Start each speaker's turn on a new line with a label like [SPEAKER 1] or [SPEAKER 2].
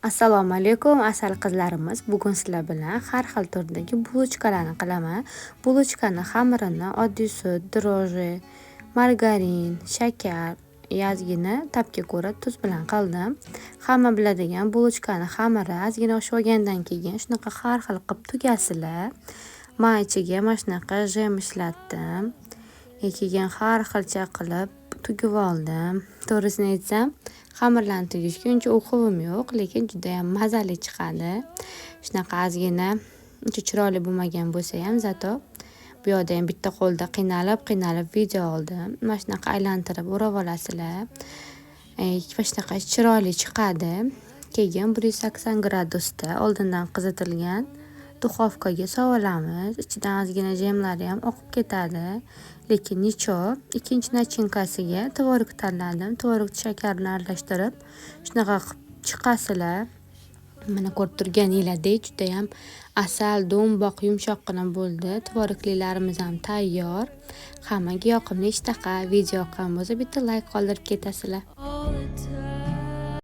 [SPEAKER 1] Assalomu alaykum, asal qizlarimiz. Bugun sizlar bilan har xil turdagi булочка larni qilaman. Булочка ni xamirini oddiy sut, дрожжи, margarin, shakar, ozgina ta'bga ko'ra tuz bilan qildim. Hamma biladigan булочка ni xamiri ozgina oshib olgandan keyin shunaqa har xil qilib tugasizlar. Man ichiga mana shunaqa jem ishlatdim. Keyin har xilcha qilib tugib oldim. To'g'risini aytsam, xamirlarni tugishga uncha uquvim yo'q, lekin judayam mazali chiqadi. Shunaqa ozgina uncha chiroyli bo'lmagan bo'lsayam, зато bu yoqda ham bitta qo'lda qiynalib qiynalib video oldim. Mana shunaqa aylantirib o'rab olasizlar. Mana shunaqa chiroyli chiqadi. Keyin 180 gradusda oldindan qizitilgan духовка ga solamiz. Ichidan ozgina jemlari ham oqib ketadi. Lekin ничё. Ikkinchi начинка siga tvorog tanladim. Tvorogni shakar bilan aralashtirib, shunaqa qilib chiqasizlar. Mana, ko'rib turganinglardek, judayam asal do'mboq, yumshoqqina bo'ldi. Tvoroglilarimiz ham tayyor. Hammaga yoqimli ishtaha. Video yoqqan bo'lsa, bitta layk qoldirib ketasizlar.
[SPEAKER 2] All the